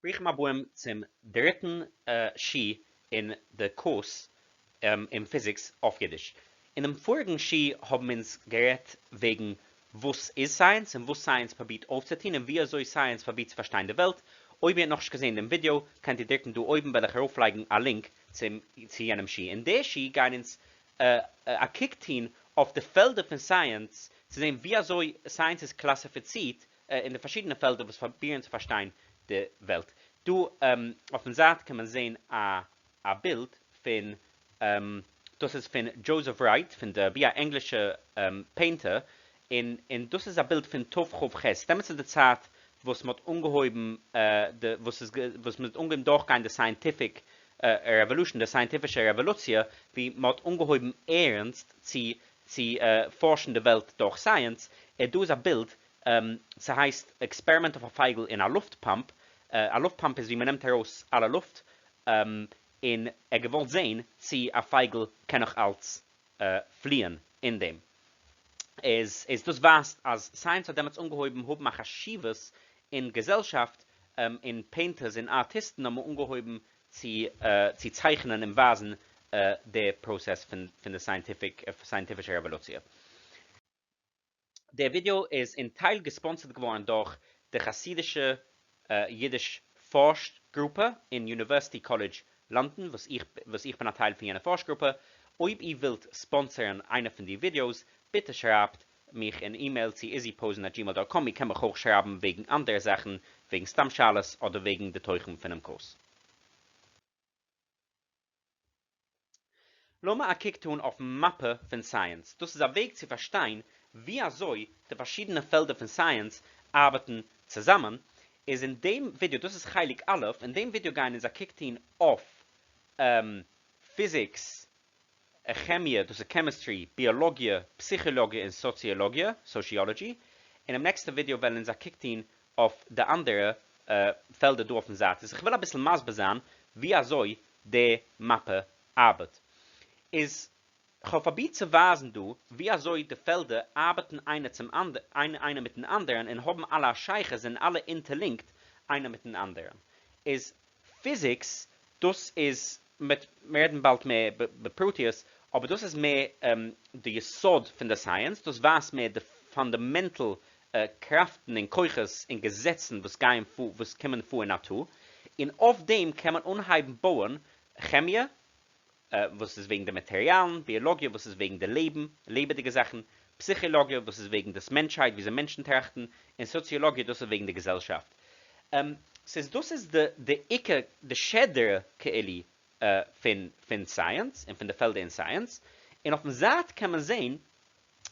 ברוכים הבאים צום דריטן שיעור אין די קורס אין פיזיקס אויף אידיש. אינעם פאריגן שיעור האבן אונז גערעדט וועגן וואס איז סייענס און וואס סייענס פרובירט אויפצוטון און ווי אזוי סייענס פרובירט צו פארשטיין די וועלט. אויב איר האט נאכנישט געזען דעם ווידעא קענט איר דרוקן דא אויבן וועל איך ארויפלייגן א לינק צום צו יענעם שיעור. אין די שיעור גייען אונז א קוק טון אויף די פעלדער פון סייענס צו זען ווי אזוי סייענס איז קלאסיפיצירט אין די פארשידענע פעלדער וואס פרובירן צו פארשטיין די וועלט. דא אויפן זייט קען מען זען א א בילד פון, דאס איז פון דזשאוזעף רייט פון דערבי, א ענגלישע פעינטער, און און דאס איז א בילד פון תכ"ח, דעמאלטס איז די צייט וואס מ'האט אנגעהויבן די וואס איז וואס מ'האט אנגעהויבן דורכגיין די סייענטיפיק רעוואלושען, די סייענטיפישע רעוואלוציע, ווי מ'האט אנגעהויבן ערנסט צו צו פארשן די וועלט דורך סייענס, און דא איז א בילד, ס'הייסט עקספערימענט אויף א פייגל אין א לופט פאמפ, א לופט פאמפ איז ווי מ'נעמט ארויס אלע לופט, און ער האט געוואלט זען צי א פייגל קען נאך אלץ פליען אין דעם, איז איז דאס ווייזט אז סייענס האט דעמאלטס אנגעהויבן האבן א חשיבות אין געזעלשאפט, און פעינטערס און ארטיסטן האבן אנגעהויבן צו צו צייכענען און ווייזן די פראסעס פון פון די סייענטיפיק סייענטיפישע רעוואלוציע. דער ווידעא איז אין טייל געספאנסערט געווארן דורך די חסידישע אידיש פארש גרופע אין יוניווערסיטי קאלעדזש לאנדאן וואס איך וואס איך בין א טייל פון יענע פארש גרופע. אויב איר ווילט ספאנסערן איינע פון די ווידעאס ביטע שרייבט מיך אין אימעיל צו izzyposen at gmail dot com, איר קענט מיך אויך שרייבן וועגן אנדערע זאכן, וועגן סתם שאלות אדער וועגן די תוכן פונעם קורס. לאמיר א קוק טאן אויפן מאפע פון סייענס. דאס איז א וועג צו פארשטיין ווי אזוי די פארשידענע פעלדער פון סייענס ארבעטן צוזאמען. איז אין דעם ווידעא, דאס איז חלק א', אין דעם ווידעא גייען אונז א קוק טאן אויף פיזיקס, כעמיע, דאס איז כעמיסטרי, ביאלאגיע, פסיכילאגיע און סאציאלאגיע, sociology. אינעם נעקסטע ווידעא וועלן אונז א קוק טון אויף די אנדערע פעלדער דא אויפן זייט. איז איך וויל אביסל מסביר זיין ווי אזוי די מאפע ארבעט. איז כ'האב פרובירט צו ווייזן דא ווי אזוי די פעלדער ארבעטן איינער צום איינער מיטן אנדערן און האבן אלע א שייכות זענען אלע אינטערלינקט איינער מיטן אנדערן. איז פיזיקס, דאס איז, מ'וועט רעדן באלד מער בפרטיות, אבער דאס איז מער די יסוד פון די סייענס, דאס ווייזט מער די פאנדאמענטל קראפטן און כוחות און געזעצן וואס גייען פאר, וואס קומען פאר אין נאטור, און אויף דעם קען מען אנהייבן בויען כעמיע, וואס איז וועגן די מאטעריאלן, ביאלאגיע וואס איז וועגן די לעבן, לעבעדיגע זאכן, פסיכילאגיע וואס איז וועגן דאס מענטשהייט, וויאזוי מענטשן טראכטן, און סאציאלאגיע דאס איז וועגן די געזעלשאפט. ס'איז דאס איז די די עיקר די שדרה כאילו פון פון סייענס און פון די פעלדער אין סייענס, און אויפן זייט קען מען זען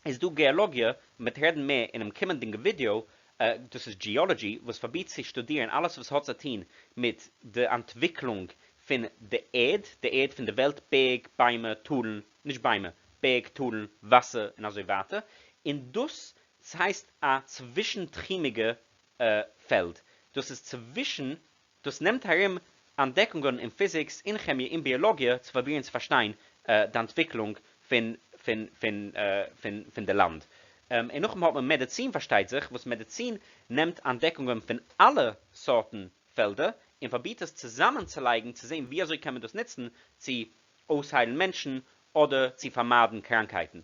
איז דא געאלאגיע, מ'וועט רעדן מער אינעם קומענדיגן ווידיאו, דאס איז geology וואס פרובירט צו שטודירן אלעס וואס האט צו טון מיט די אנטוויקלונג פון די ערד, די ערד פון די וועלט, בערג, ביימער, טאלן, נישט ביימער, בערג, טאלן, וואסער און אזוי ווייטער, און דאס הייסט א צווישן-תחומיגע פעלד, דאס איז צווישן דאס נעמט ארום אנטדעקונגען אין פיזיקס, אין כעמיע, אין ביאלאגיע צו פרובירן צו פארשטיין די אנטוויקלונג פון פון פון פון פון די לאנד. און נאכדעם האט מען מעדיצין פארשטייט זיך, וואס מעדיצין נעמט אנטדעקונגען פון אלע סארטן פעלדער און פרובירט עס צוזאמענצולייגן צו זען ווי אזוי קען מען דאס נוצן צו אויסהיילן מענטשן אדער צו פארמיידן קראנקהייטן.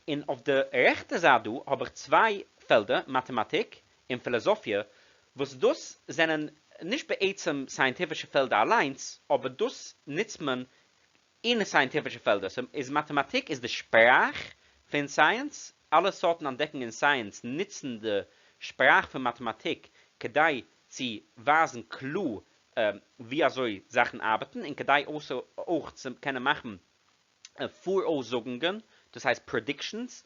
און אויף די רעכטע זייט דא האב איך צוויי פעלדער, מאטעמאטיק און פילאזאפיע, וואס דאס זענען נישט בעצם סייענטיפישע פעלדער אליינס, אבער דאס נוצט מען אין סייענטיפישע פעלדער. סאו איז מאטעמאטיק איז די שפראך פון סייענס, אלע סארטן אנטדעקונגען אין סייענס נוצן די שפראך פון מאטעמאטיק כדי צו ווייזן קלאר ווי אזוי זאכן ארבעטן און כדי אויך צו קענען מאכן פאראויסזאגונגען, דאס הייסט predictions,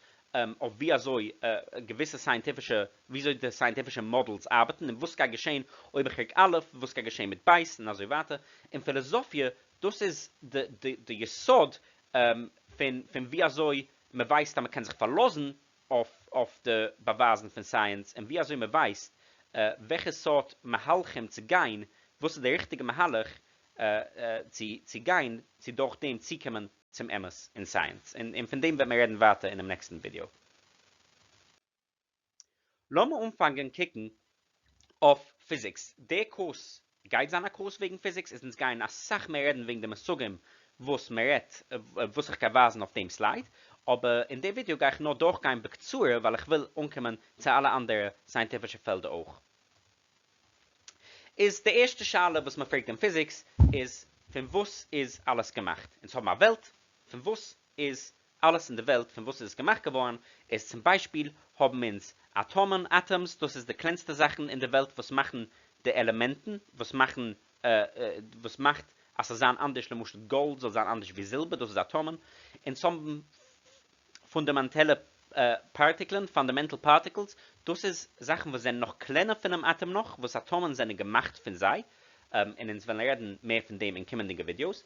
אויף ווי אזוי געוויסע סייענטיפישע, ווי אזוי די סייענטיפישע מאדעלס ארבעטן און וואס גייט געשען אויב איך רוק א', וואס גייט געשען מיט ב' און אזוי ווייטער. און פילאזאפיע, דאס איז די די יסוד פון פון ווי אזוי מען ווייסט אז מען קען זיך פארלאזן אויף אויף די באווייזן פון סייענס און ווי אזוי מען ווייסט וועלכע סארט מהלכים צו גיין, וואס איז די ריכטיגע מהלך צו צו גיין צו דורך דעם צוקומען צום אמת אין סייענס, און פון דעם וועט מען רעדן ווייטער אינעם נעקסטן ווידיאו. לאמיר אנפאנגען קוקן אויף פיזיקס. דער קורס גייט זיין א קורס וועגן פיזיקס, איז אונז גייען אסאך מער רעדן וועגן די מושגים וואס מען רעדט, וואס איך גיי ווייזן אויף דעם סלייד, אבער אין די ווידיאו גיי איך נאר דורכגיין בקצרה ווייל איך וויל אנקומען צו אלע אנדערע סייענטיפישע פעלדער אויך. איז די ערשטע שאלה וואס מען פרעגט אין פיזיקס איז פון וואס איז אלעס געמאכט? אונז האבן א וועלט, פון וואס איז אלעס אין די וועלט פון וואס איז עס געמאכט געווארן? איז צום ביישפיל האבן אונז אטאמען, atoms, דאס איז די קלענסטע זאכן אין די וועלט וואס מאכן די עלעמענטן, וואס מאכן וואס מאכט אז ס'זאל זיין אנדערש למשל גאלד זאל זיין אנדערש ווי זילבער, דאס איז אטאמען. אונז האבן פונדאמענטעלע פארטיקלען, fundamental particles, דאס איז זאכן וואס זענען נאך קלענער פונעם אטאם נאך, וואס אטאמען זענען געמאכט פון זיי, און אונז וועלן רעדן מער פון דעם אין קומענדיגע ווידיאוס.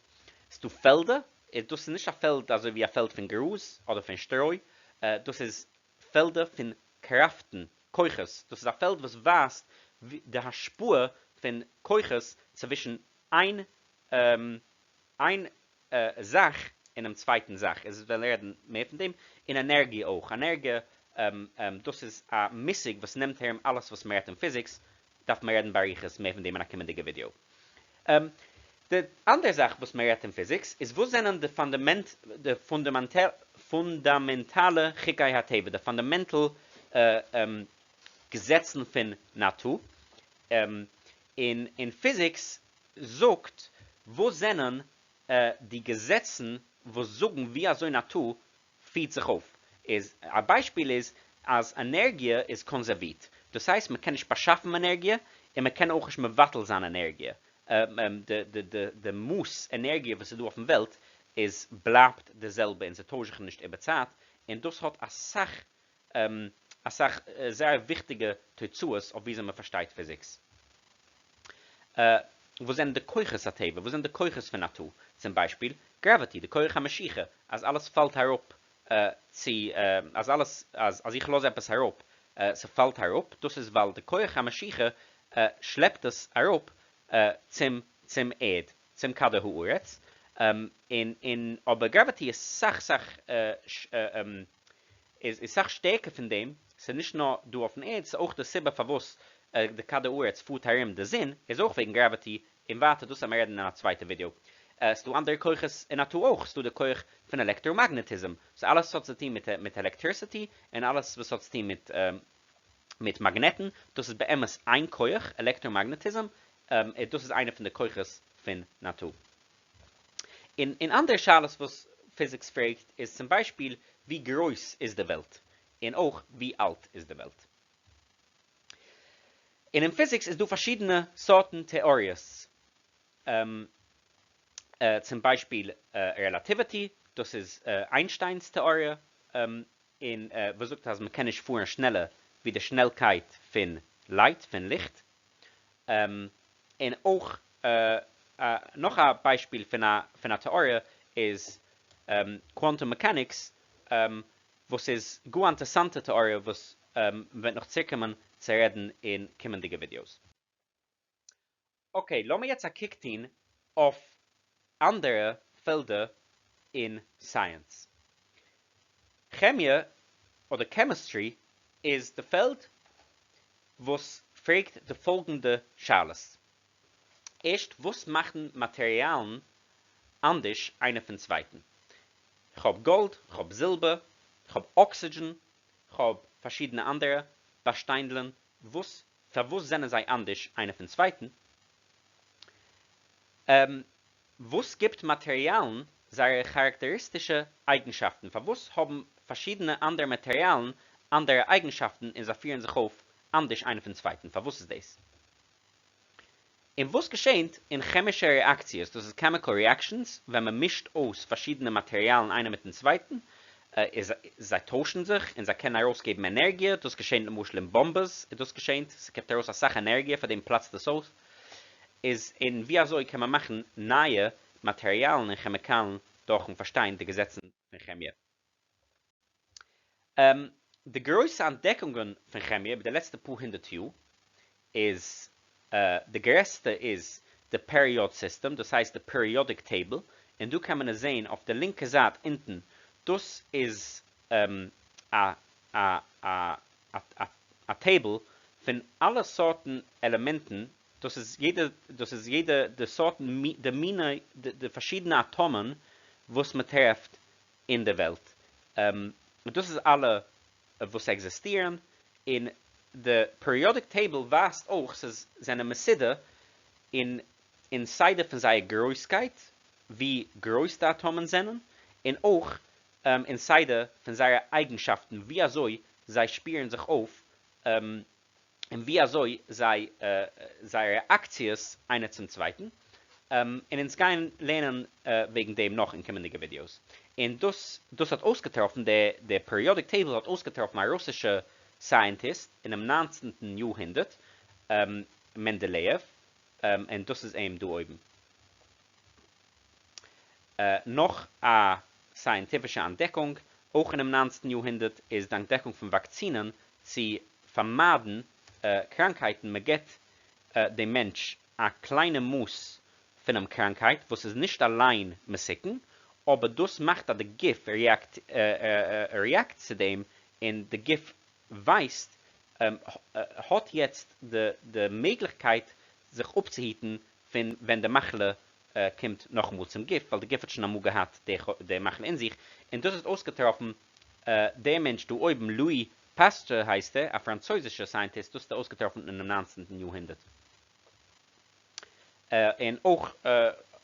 ס'דא פעלדער, דאס איז נישט א פעלד אזוי ווי א פעלד פון גראז אדער פון שטרוי, דאס איז פעלדער פון קראפטן, כוחות, דאס איז א פעלד וואס ווייזט די השפעה פון כוחות צווישן איין איין זאך און דעם צווייטן זאך, אונז וועלן רעדן מער פון דעם, און ענערגיע אויך, ענערגיע דאס איז א מושג וואס נעמט ארום אלעס וואס מען רעדט אין פיזיקס, דארף מען רעדן באריכות מער פון דעם אין א קומענדיגע ווידיאו. די אנדערע זאך וואס מען רעדט אין פיזיקס איז וואס זענען די פאנדאמענט די פונדאמענטאלע חוקי הטבע, די fundamental געזעצן פון נאטור, און און פיזיקס זאגט וואס זענען די געזעצן וואס זאגן ווי אזוי נאטור פירט זיך אויף. איז א ביישפיל איז אז ענערגיע איז קאנסערווירט, דאס הייסט מען קען נישט באשאפן ענערגיע און מען קען אויך נישט מבטל זיין ענערגיע, די מאס ענערגיע וואס איז דא אויפן וועלט איז בלייבט די זעלבע און ס'טוישט זיך נישט איבער צייט, און דאס האט אסאך אסאך זייער וויכטיגע תוצאות אויף וויאזוי מען פארשטייט פיזיקס. וואס זענען די כוחות הטבע? וואס זענען די כוחות פון נאטור? צום ביישפיל, גראוויטי, די כח המשיכה, אז אלעס פאלט אראפ צו, אז אלעס, אז אז איך לאז עפעס אראפ, ס'פאלט אראפ, דאס איז ווייל די כח המשיכה שלעפט עס אראפ צום צום ערד, צום כדור הארץ, און און אבער גראוויטי איז סאך סאך איז איז סאך שטערקער פון דעם, ס'איז נישט נאר דא אויפן ערד, ס'איז אויך די סיבה פארוואס די כדור הארץ פארט ארום די זון, איז אויך וועגן גראוויטי, און ווייטער דאס וועלן מיר רעדן אין א צווייטע ווידיאו. ס'דא אנדערע כוחות אין נאטור אויך, ס'דא די כח פון עלעקטראמאגנעטיזם, סאו אלעס וואס האט צו טון מיט מיט עלעקטריסיטי, און אלעס וואס האט צו טון מיט מיט מאגנעטן, דאס איז באמת איין כח, עלעקטראמאגנעטיזם, דאס איז איינע פון די כוחות פון נאטור. און און אנדערע שאלות וואס פיזיקס פרעגט איז צום ביישפיל ווי גרויס איז די וועלט? און אויך ווי אלט איז די וועלט? און אין פיזיקס איז דא פארשידענע סארטן טעאריעס, צום ביישפיל רעלאטיוויטי, דאס איז איינשטיינ'ס טעאריע, און וואס זאגט אז מ'קען נישט פארן שנעלער ווי די שנעלקייט פון light, פון ליכט. און אויך נאך א ביישפיל פון א פון א טעאריע איז quantum mechanics, וואס איז גאר א אינטערסאנטע טעאריע וואס מ'וועט נאך צוריקקומען צו רעדן אין קומענדיגע ווידיאוס. אקעי, לאמיר יעצט א קוק טון אויף אנדערע פעלדער אין סייענס. כעמיע אדער chemistry איז די פעלד וואס פרעגט די פאלגענדע שאלות. ערשט, וואס מאכן מאטעריאלן אנדערש איינער פון צווייטן? כ'האב גאלד, כ'האב זילבער, כ'האב אקסידזשען, כ'האב פארשידענע אנדערע באשטיינדלען, וואס פארוואס זענען זיי אנדערש איינער פון צווייטן? וואס גיבט מאטעריאלן זייערע כאראקטעריסטישע אייגנשאפטן? פארוואס האבן פארשידענע אנדערע מאטעריאלן אנדערע אייגנשאפטן און זיי פירן זיך אויף אנדערש איינער פון צווייטן? פארוואס איז דאס? און וואס געשענט אין כעמישע רעאקציעס, דאס איז chemical reactions, ווען מען מישט אויס פארשידענע מאטעריאלן איינער מיטן צווייטן, איז זיי טוישן זיך און זיי קענען ארויסגעבן ענערגיע, דאס געשענט למשל אין באמבעס איז דאס געשענט, ס'גיבט ארויס אסאך ענערגיע פאר דעם פלאצט עס אויס, איז און ווי אזוי קען מען מאכן נייע מאטעריאלן און כעמיקאלן דורכן פארשטיין די געזעצן פון כעמיע. די גרויסע אנטדעקונגען פון כעמיע איבער די לעצטע פאר הונדערט יאר איז, די גרעסטע איז די period system, דאס הייסט די periodic table, און דא קען מען עס זען אויף די לינקע זייט אונטן, דאס איז א א א א table פון אלע סארטן עלעמענטן. דאס איז יעדע, דאס איז יעדע, די סארטן, די מיני, די פארשידענע אטאמען וואס מען טרעפט אין די וועלט. דאס איז אלע וואס עקזיסטירן, און די פעריאדיק טעיבל ווייזט אויך ס'איז זענען מסודר אין אין סדר פון זייער גרויסקייט, ווי גרויס די אטאמען זענען, און אויך אין סדר פון זייערע אייגנשאפטן, ווי אזוי זיי שפירן זיך אויף און ווי אזוי זיי זייער רעאקציעס איינער צום צווייטן, און אונז גייען לערנען וועגן דעם נאך אין קומענדיגע ווידיאוס. און דאס דאס האט אויסגעטראפן די די פעריאדיק טעיבל האט אויסגעטראפן א רוסישע סייענטיסט אינעם ניינצנטן יאר-הונדערט, מענדעלעיעוו, און דאס איז אים דא אויבן. נאך א סייענטיפישע אנטדעקונג, אויך אינעם ניינצנטן יאר-הונדערט, איז די אנטדעקונג פון וואקצינען צו פארמיידן קראנקהייטן, מען גיבט דעם מענטש א קליינע מאס פונעם קראנקהייט וואס איז נישט אליין מסוכן, אבער דאס מאכט אז די גוף ריאקט צו דעם און די גוף ווייסט, האט יעצט די מעגליכקייט זיך אפצוהיטן פון ווען די מחלה קומט נאכאמאל צום גוף, ווייל די גוף האט שוין אמאל געהאט די מחלה אין זיך, און דאס האט אויסגעטראפן דער מענטש דא אויבן, לואי פאסטור הייסט ער, א פראנצויזישער סייענטיסט, דאס האט ער אויסגעטראפן אינעם ניינצנטן יארהונדערט. און אויך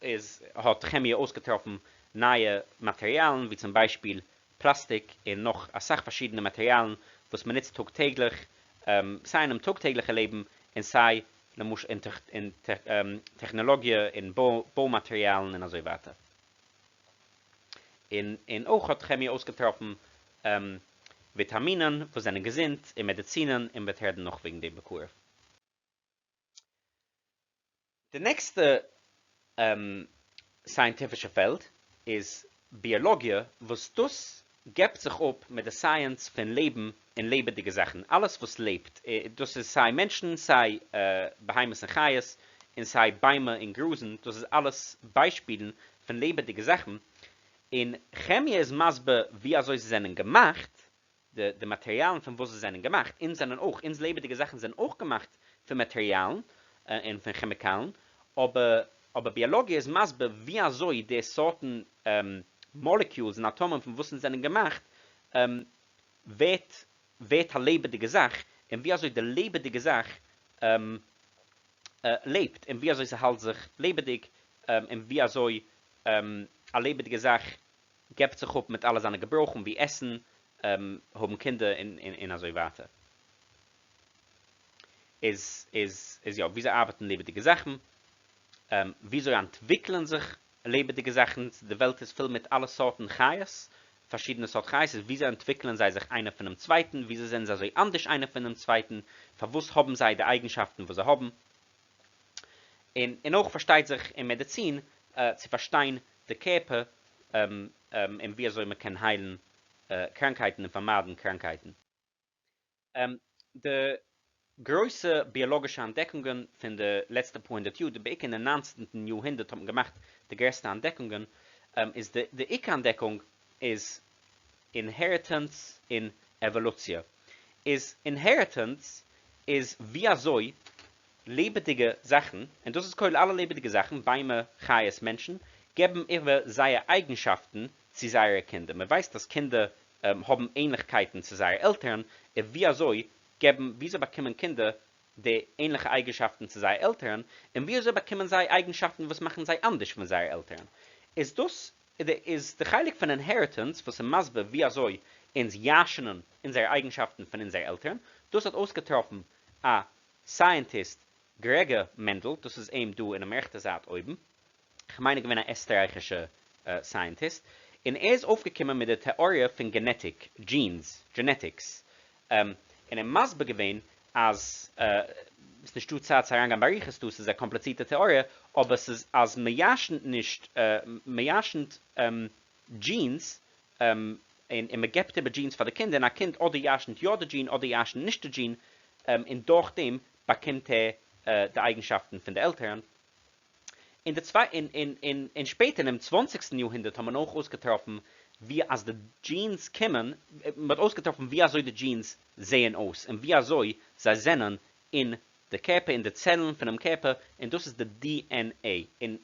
איז האט כעמיע אויסגעטראפן נייע מאטעריאלן ווי צום ביישפיל פלאסטיק און נאך אסאך פארשידענע מאטעריאלן וואס מען נוצט טאג טעגליך סיי אינעם טאג טעגליכע לעבן און סיי למשל אין טעכנאלאגיע און בוי מאטעריאלן און אזוי ווייטער. און און אויך האט כעמיע אויסגעטראפן וויטאמינען וואס זענען געזונט און מעדיצינען און מ'וועט רעדן נאך וועגן דעם בקרוב. די נעקסטע סייענטיפישע פעלד איז ביאלאגיע וואס דאס געבט זיך אפ מיט די סייענס פון לעבן און לעבעדיגע זאכן, אלעס וואס לעבט, דאס איז סיי מענטשן סיי בהמות און חיות און סיי ביימער און גראזן, דאס איז אלעס ביישפילן פון לעבעדיגע זאכן, און כעמיע איז מסביר ווי אזוי זיי זענען געמאכט, די די מאטעריאלן פון וואס זיי זענען געמאכט, אונז זענען אויך, אונז לעבעדיגע זאכן זענען אויך געמאכט פון מאטעריאלן און פון כעמיקאלן, אבער אבער ביאלאגיע איז מסביר ווי אזוי די סארטן מאלעקיולס און אטאמען פון וואס אונז זענען געמאכט ווערט ווערט א לעבעדיגע זאך, און ווי אזוי די לעבעדיגע זאך לעבט, און ווי אזוי ס'האלט זיך לעבעדיג, און ווי אזוי א לעבעדיגע זאך געבט זיך אפ מיט אלע זיינע געברויכן ווי עסן, האבן קינדער און אזוי ווייטער. איז איז איז יא, וויאזוי ארבעטן לעבעדיגע זאכן? וויאזוי אנטוויקלען זיך לעבעדיגע זאכן? די וועלט איז פול מיט אלע סארטן חיות, פארשידענע סארט חיות, איז וויאזוי אנטוויקלען זיי זיך איינער פונעם צווייטן? וויאזוי זענען זיי אזוי אנדערש איינער פונעם צווייטן? פארוואס האבן זיי די אייגנשאפטן וואס זיי האבן? און און אויך פארשטייט זיך אין מעדיצין צו פארשטיין די קערפער און ווי אזוי מען קען היילן קראנקהייטן און פארמיידן קראנקהייטן. די גרויסע ביאלאגישע אנטדעקונגען פון די לעצטע פאר הונדערט יאר, בעיקר אין די ניינצנטן יאר-הונדערט האט מען געמאכט די גרעסטע אנטדעקונגען, איז די די עיקר אנטדעקונג איז אינהעריטענס און עוואלוציע. איז אינהעריטענס איז ווי אזוי לעבעדיגע זאכן, און דאס איז כולל אלע לעבעדיגע זאכן, ביימער, חיות, מענטשן, געבן איבער זייער אייגנשאפטן צו זייערע קינדער. מען ווייסט אז קינדער האבן ענליכקייטן צו זייערע עלטערן, און ווי אזוי געבן, ווי אזוי באקומען קינדער די ענליכע אייגנשאפטן צו זייער עלטערן, און ווי אזוי באקומען זיי אייגנשאפטן וואס מאכן זיי אנדערש פון זייערע עלטערן, איז דאס איז די חלק פון אינהעריטענס וואס איז מסביר ווי אזוי אונז ירש'נען אונזערע אייגנשאפטן פון אונזערע עלטערן, דאס האט אויסגעטראפן א סייענטיסט גרעגאר מענדל, דאס איז אים דא אינעם רעכטע זייט אויבן, כ'מיין ער איז געווען א עסטרייכישע סייענטיסט, און ער איז אויפגעקומען מיט די טעאריע פון גענעטיק, דזשינס, דזשענעטיקס, און ער מסביר געווען אז, ס'איז נישטא צייט צו אריינגיין באריכות דא, ס'איז א קאמפליצירטע טעאריע, אבער ס'איז אז מ'ירש'נט נישט, מ'ירש'נט דזשינס, און און מ'געבט איבער דזשינס פאר די קינדער, און א קינד אדער ירש'נט יא די דזשין אדער ירש'נט נישט די דזשין, און דורכדעם באקומט ער די אייגנשאפטן פון די עלטערן. אין די צוויי און און און און שפעטער אינעם צוואנציגסטן יארהונדערט האט מען אויך אויסגעטראפן ווי אז די דזשינס קומען, מען האט אויסגעטראפן ווי אזוי די דזשינס זעען אויס און ווי אזוי זיי זענען אין. די קערפער און די צעלן פונעם קערפער, און דאס איז די DNA, און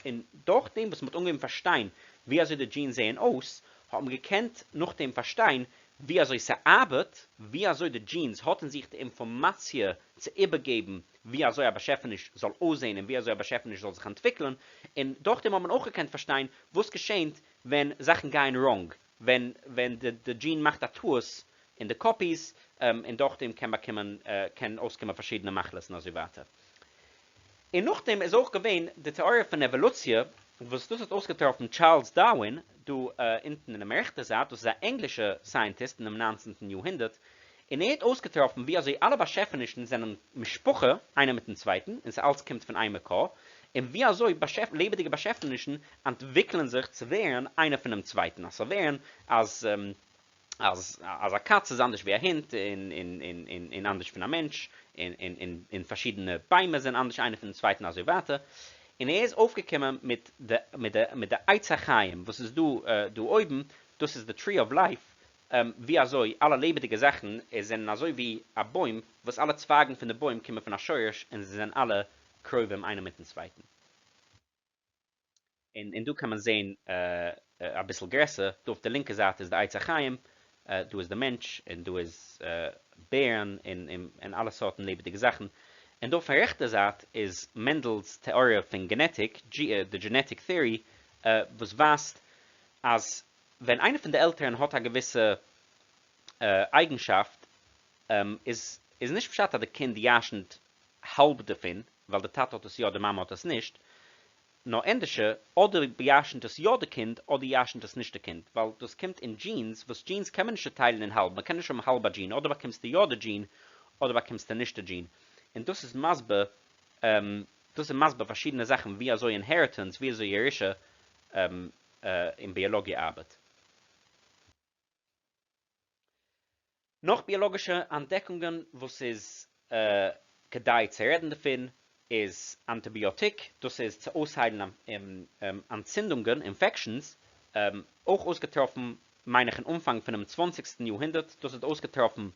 און דורכדעם וואס מ'האט אנגעהויבן פארשטיין ווי אזוי די דזשינס זעען אויס, האט מען געקענט נאכדעם פארשטיין ווי אזוי ס'ארבעט, ווי אזוי די דזשינס האט אין זיך די אינפארמאציע צו איבערגעבן ווי אזוי א באשעפעניש זאל אויסזען און ווי אזוי א באשעפעניש זאל זיך אנטוויקלען, און דורכדעם האט מען אויך געקענט פארשטיין וואס געשענט ווען זאכן גייען ראנג, ווען ווען די די דזשין מאכט א טעות אין די קאפיס, און דורכדעם קען באקומען קען אויסקומען פארשידענע מחלות און אזוי ווייטער. און נאכדעם איז אויך געווען די טעאריע פון עוואלוציע וואס דאס האט אויסגעטראפן טשארלס דארווין דא אונטן אינעם רעכטע זייט, דאס איז א ענגלישע סייענטיסט אינעם ניינצנטן יארהונדערט, און ער האט אויסגעטראפן ווי אזוי אלע באשעפענישן זענען משפחה איינער מיטן צווייטן און ס'אלץ קומט פון איין מקור, און ווי אזוי לעבעדיגע באשעפענישן אנטוויקלען זיך צו ווערן איינער פונעם צווייטן, אז ס'זאל ווערן אז אז אז א קאץ איז אנדערש ווי א הונט און און און און און אנדערש פון א מענטש און און און און פארשידענע ביימער זענען אנדערש איינער פונעם צווייטן אזוי ווייטער, און ער איז אויפגעקומען מיט די מיט די מיט די עץ החיים וואס איז דא דא אויבן, דאס איז די tree of life, ווי אזוי אלע לעבעדיגע זאכן זענען אזוי ווי א בוים וואס אלע צווייגן פון די בוים קומען פון א שורש און זיי זענען אלע קרובים איינער מיטן צווייטן. און און דא קען מען זעהן אביסל גרעסער, דא אויף די לינקע זייט איז די עץ החיים, דא איז די מענטש, און דא איז בערן און און און אלע סארטן לעבעדיגע זאכן, און דא אויפן רעכטע זייט איז מענדל'ס טעאריע פון גענעטיק, די genetic theory, וואס ווייזט אז ווען איינער פון די עלטערן האט א געוויסע אייגנשאפט איז איז נישט פשט אז די קינד ירשנ'ט האלב דערפון, ווייל די טאטע האט עס יא די מאמע האט עס נישט, נאר ענדערשער אדער ירשנ'ט עס יא די קינד אדער ירשנ'ט עס נישט די קינד, ווייל דאס קומט אין דזשינס, וואס דזשינס קען מען נישט צוטיילן אין האלב, מען קען נישט האבן האלב א דזשין, אדער באקומסטו יא די דזשין אדער באקומסטו נישט די דזשין, און דאס איז מסביר דאס איז מסביר פארשידענע זאכן ווי אזוי inheritance ווי אזוי ירושה אין ביאלאגיע ארבעט. נאך ביאלאגישע אנטדעקונגען וואס איז כדאי צו רעדן דערפון איז אנטיביאטיק, דאס איז צו אויסהיילן אנטצינדונגען, infections, אויך אויסגעטראפן מיין איך אין אנפאנג פונעם צוואנציגסטן יארהונדערט, דאס האט אויסגעטראפן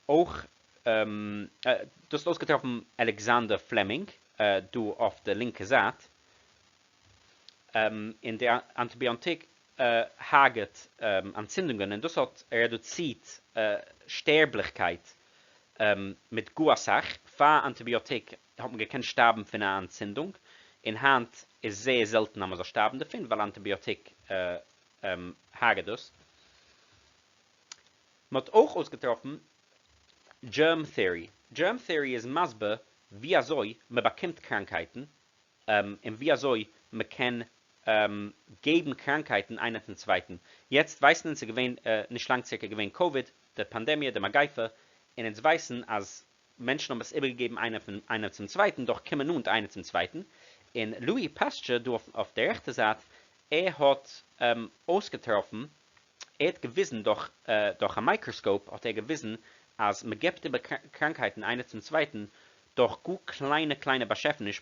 אויך דאס האט אויסגעטראפן אלעקסאנדער פלעמינג דא אויף די לינקע זייט, און די אנטיביאטיק הרג'עט אנטצינדונגען און דאס האט רעדוצירט שטערבליכקייט מיט גאר אסאך, פאר אנטיביאטיק האט מען געקענט שטארבן פון א אנטצינדונג און היינט איז זייער זעלטן אז מען זאל שטארבן דערפון ווייל אנטיביאטיק הרג'עט דאס. מען האט אויך אויסגעטראפן germ theory, germ theory איז מסביר ווי אזוי מען באקומט קראנקהייטן און ווי אזוי מען קען געבן קראנקהייטן איינער צום צווייטן. יעצט ווייסן אונז ס'איז געווען נישט לאנג צוריק איז געווען קאוויד, די פאנדעמיע, די מגיפה, און אונז ווייסן אז מענטשן האבן עס איבערגעגעבן איינער פון איינער צום צווייטן דורך קומען נאנט איינער צום צווייטן, און לואי פאסטשער דא אויף די רעכטע זייט, ער האט אויסגעטראפן ער האט געוויזן דורך דורך א מיקראסקאופ האט ער געוויזן אז מען געבט איבער קראנקהייטן איינער צום צווייטן דורך גאר קליינע קליינע באשעפעניש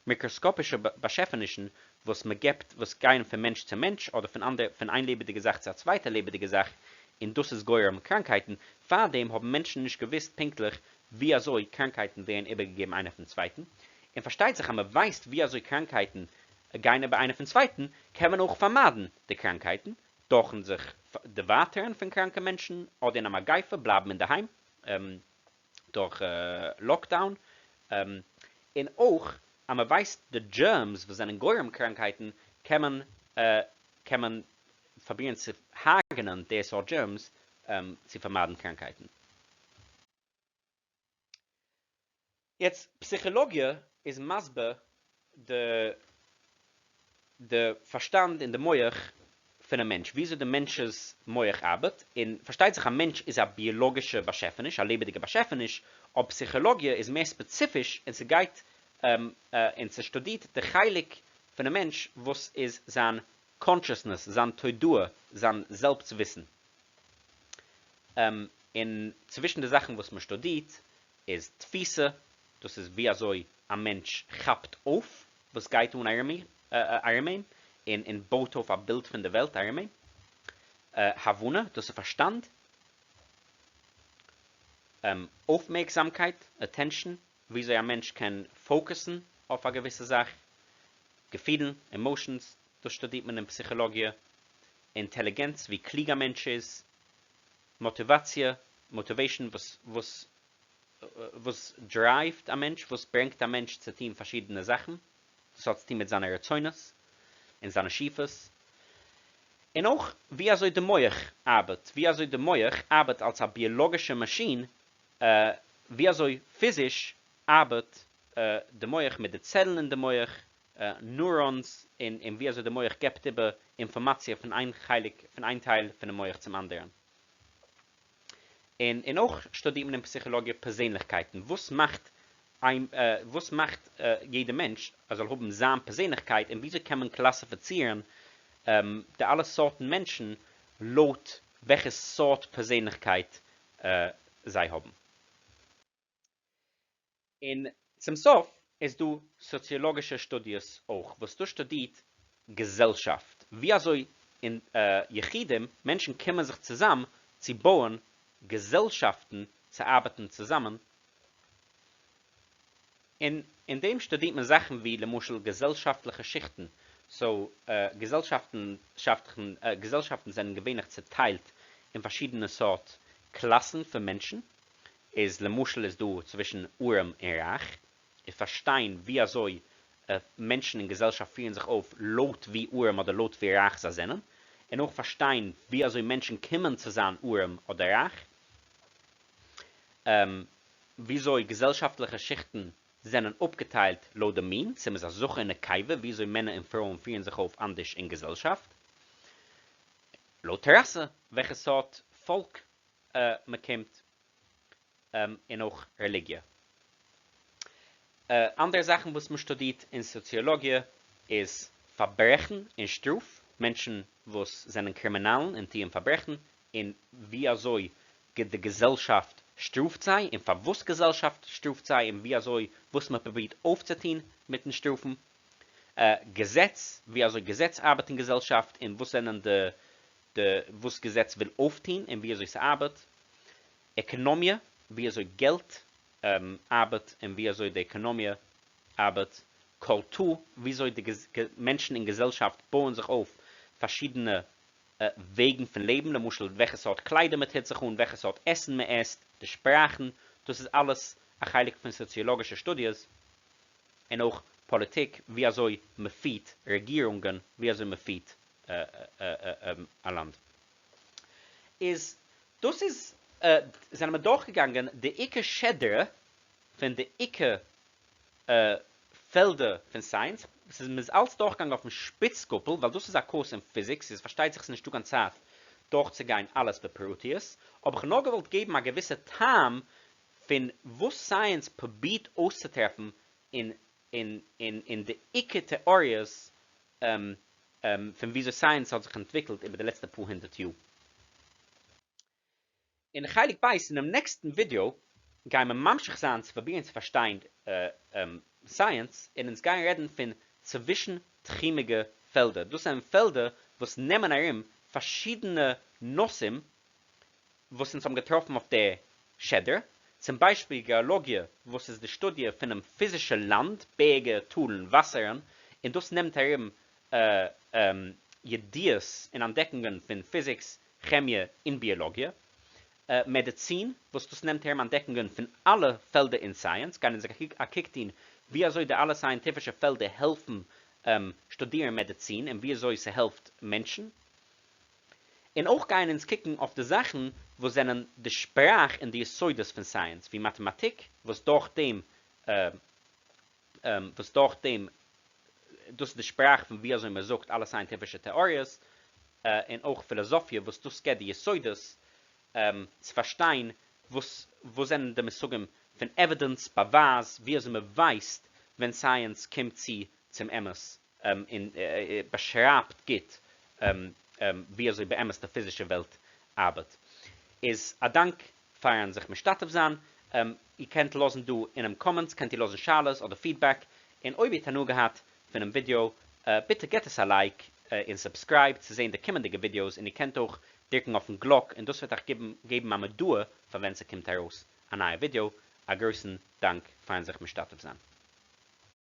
מיקראסקאפישע באשעפענישן וואס מען געבט וואס גייען פון מענטש צו מענטש אדער פון אנדער פון איין לעבעדיגע זאך צו א צווייטע לעבעדיגע זאך און דאס איז גורם קראנקהייטן, פארדעם האבן מענטשן נישט געוויסט פונקטליך ווי אזוי קראנקהייטן ווערן איבערגעגעבן איינער פון צווייטן, און פארשטייט זיך אז מען ווייסט ווי אזוי קראנקהייטן גייען איבער איינער פון צווייטן, קען מען אויך פארמיידן די קראנקהייטן דורכן זיך דערווייטערן פון קראנקע מענטשן אדער אין א מגיפה בלייבן אינדערהיים דורך lockdown, און אויך אז מען ווייסט די germs וואס זענען גורם קראנקהייטן קען מען קען מען פרובירן צו הרג'נען די סארט germs צו פארמיידן קראנקהייטן. יעצט פסיכילאגיע איז מסביר די די פארשטאנד און די מח פונעם מענטש, וויאזוי די מענטש'ס מח ארבעט, און פארשטייט זיך א מענטש איז א ביאלאגישע באשעפעניש, א לעבעדיגע באשעפעניש, אבער פסיכילאגיע איז מער ספעציפיש און ס'גייט און ס'שטודירט די חלק פונעם מענטש וואס איז זיין consciousness, זיין תודעה, זיין זעלבסט-וויסן. און צווישן די זאכן וואס מ'שטודירט איז תפיסה, דאס איז ווי אזוי א מענטש כאפט אויף וואס גייט אן ארום אים, און און בויט אויף א בילד פון די וועלט ארום אים. הבנה, דאס איז פארשטאנד. אויפמערקזאמקייט, attention, וויאזוי א מענטש קען פאוקעסן אויף א געוויסע זאך, געפילן, emotions, דאס שטודירט מען אין פסיכאלאגיע, אינטעליגענץ, ווי קלוג א מענטש איז, מאטיוואציע, motivation, וואס וואס וואס דרייווט א מענטש, וואס ברענגט א מענטש צו טון פארשידענע זאכן, דאס האט צו טון מיט זיינע רצונות און זיינע שאיפות, און אויך ווי אזוי די מח ארבעט, ווי אזוי די מח ארבעט אלס א ביאלאגישע מאשין, ווי אזוי פיזיש ארבעט די מח מיט די צעלן אין די מח, neurons, און ווי אזוי די מח געבט איבער אינפארמאציע פון איין חלק, פון איין טייל פונעם מח צום אנדערן. און און אויך שטודירט מען אין פסיכאלאגיע פערזענליכקייטן, וואס מאכט איין וואס מאכט יעדע מענטש ער זאל האבן זיין פערזענליכקייט, און וויאזוי קען מען קלאסיפיצירן די אלע סארטן מענטשן לויט וועלכע סארט פערזענליכקייט זיי האבן. און צום סוף איז דא סאציאלאגישע שטודיעס אויך, וואס דאס שטודירט געזעלשאפט, ווי אזוי אין יחידים, מענטשן קומען זיך צוזאם צו בויען געזעלשאפטן צו ארבעטן צוזאמען, און אין דעם שטודירט מען זאכן ווי למשל געזעלשאפטליכע שיכטן, so געזעלשאפטן געזעלשאפטן זענען געווענליך צעטיילט אין פארשידענע סארט קלאסן פון מענטשן, איז למשל איז דא צווישן ארעם און רייך, און פארשטיין ווי אזוי מענטשן אין געזעלשאפט פירן זיך אויף לויט ווי ארעם אדער לויט ווי רייך זיי זענען, און אויך פארשטיין ווי אזוי מענטשן קומען צו זיין ארעם אדער רייך, וויאזוי געזעלשאפטליכע שיכטן זענען אפגעטיילט לויט די מין, צו מ'איז א זכר און נקבה, וויאזוי מענער און פרויען פירן זיך אויף אנדערש אין געזעלשאפט, לויט ראסע, וועלכע סארט פאלק מ'קומט, און אויך רעליגיע. אנדערע זאכן וואס מען שטודירט אין סאציאלאגיע איז פארברעכן און שטראף, מענטשן וואס זענען קרימינאלן און טוען פארברעכן, און ווי אזוי די געזעלשאפט שטראפט זיי, און פארוואס געזעלשאפט שטראפט זיי, און ווי אזוי וואס מען פרובירט אויפצוטון מיטן שטראפן. געזעץ, ווי אזוי געזעץ ארבעט אין געזעלשאפט, און וואס זענען די די וואס געזעץ וויל אויפטון און ווי אזוי ס'ארבעט. עקאנאמיע, ווי אזוי געלט ארבעט און ווי אזוי די עקאנאמיע ארבעט, קולטור, ווי אזוי די מענטשן אין געזעלשאפט בויען זיך אויף פארשידענע וועגן פון לעבן, למשל וועלכע סארט קליידער מען טוט זיך אן, וועלכע סארט עסן מען עסט, די שפראכן, דאס איז אלעס א חלק פון סאציאלאגישע שטודיעס, און אויך פאליטיק, ווי אזוי מען פירט רעגירונגען, ווי אזוי מען פירט א לאנד. איז דאס איז זענען מיר דורכגעגאנגען די עיקר שדרה פון די עיקר פעלדער פון סייענס, ס'איז מ'איז אלץ דורכגעגאנגען אויפן שפיץ גאפל ווייל דאס איז א קורס אין פיזיקס, איז פארשטייט זיך ס'איז נישטא קיין צייט דורכצוגיין אלעס בפרטיות, אבער כ'האב נאר געוואלט געבן א געוויסע טעם פון וואס סייענס פרובירט אויסצוטרעפן אין אין אין די עיקר טעאריעס פון וויאזוי סייענס האט זיך אנטוויקלט איבער די לעצטע פאר הונדערט יאר. אין חלק ב' אינעם נעקסטן ווידעא גייען מיר ממשיך זיין צו פרובירן צו פארשטיין סייענס, און אונז גייען רעדן פון צווישן תחומיגע פעלדער, דאס זענען פעלדער וואס נעמען ארום פארשידענע נושאים וואס אונז האבן געטראפן אויף די שדרה, צום ביישפיל געאלאגיע וואס איז די שטודיע פונעם פיזישע לאנד, בערגער, טאלן, וואסערן, און דאס נעמט ארום ידיעות און אנטדעקונגען פון פיזיקס, כעמיע און ביאלאגיע. מעדיצין, וואס דאס נעמט ארום אנטדעקונגען פון אלע פעלדער אין סייענס, גייען אונז א קוק טון ווי אזוי די אלע סייענטיפישע פעלדער העלפן שטודירן מעדיצין און ווי אזוי ס'העלפט מענטשן. און אויך גייען אונז קוקן אויף די זאכן וואס זענען די שפראך און די יסודות פון סייענס, ווי מאטעמאטיק, וואס דורך דעם וואס דורך דעם דאס איז די שפראך פון ווי אזוי מען זאגט אלע סייענטיפישע טעאריעס, און אויך פילאזאפיע וואס דאס געבט די יסודות צו פארשטיין וואס וואס זענען די מושגים פון עווידענס, באווייז, ווי אזוי מען ווייסט ווען סייענס קומט צו צום אמת און באשרייבט גוט ווי אזוי באמת די פיזישע וועלט ארבעט. איז א דאנק פארן זיך משתתף זיין, איר קענט לאזן דא אינעם comments קענט איר לאזן שאלות אדער feedback, און אויב איר האט הנאה געהאט פונעם ווידיאו ביטע געט עס א like און subscribe צו זען די קומענדיגע ווידיאוס, און איר קענט אויך דרוקן אויפן גלאק און דאס וועט אייך געבן א מודעה פאר ווען ס'קומט ארויס. א נייע ווידיאו, א גרויסן דאנק פארן זיך משתתף זיין.